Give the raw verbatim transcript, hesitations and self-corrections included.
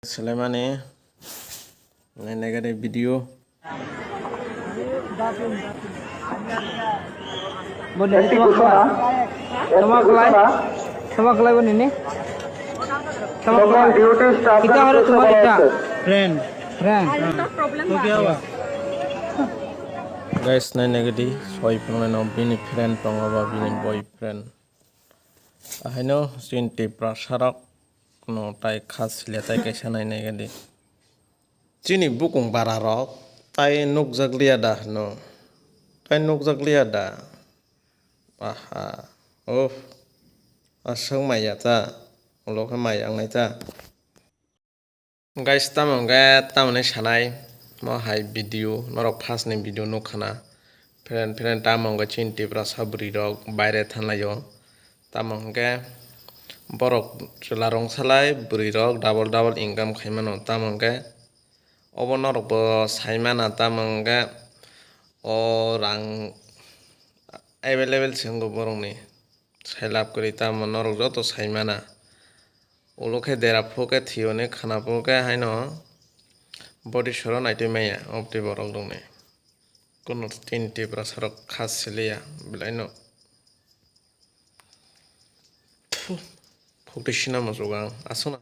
Selaimani, nainai gade video. Bo nini tama khlai? Tama khlai? Tama khlai bo nini? Tama khlai? Kita harus tuma kita. Friend. Friend. Guys, nainai gadi, soi phunuknai no bini friend tongo ba bini boyfriend. Ahaino chini Tiprasa rok no tai kha sile tai kaisa nainai gadi. Chini bukung bara rok tai nukjak liya da hwno. Tai nukjak liya da. Aha. Uff. Aswk maya ta. Ulo khe maya wngnai ta. Guys, tamo hwnkhe tamoni sanai mo hai video, norok first ni video nukha na. Friend, friend, tamo hwnkhe chini Tiprasa bwrwi rok baire thanlaio. Tamo hwnkhe borok chwla rong salai bwrwi rok double double income khaimano. Tamo hwnkhe obo norokbo saimana, tamo hwnkhe o rang available se wngkha borokni. Sai lab kwrwi tamo norok joto saimana. Ulo khe dera phuk khe thiyoni khana phuk khe haino body soro naitwi maya oboni borok rokni. Kuno chini Tiprasa rok kha siliya belaino. Phu, phuk twi sina muchungo ang aswkno.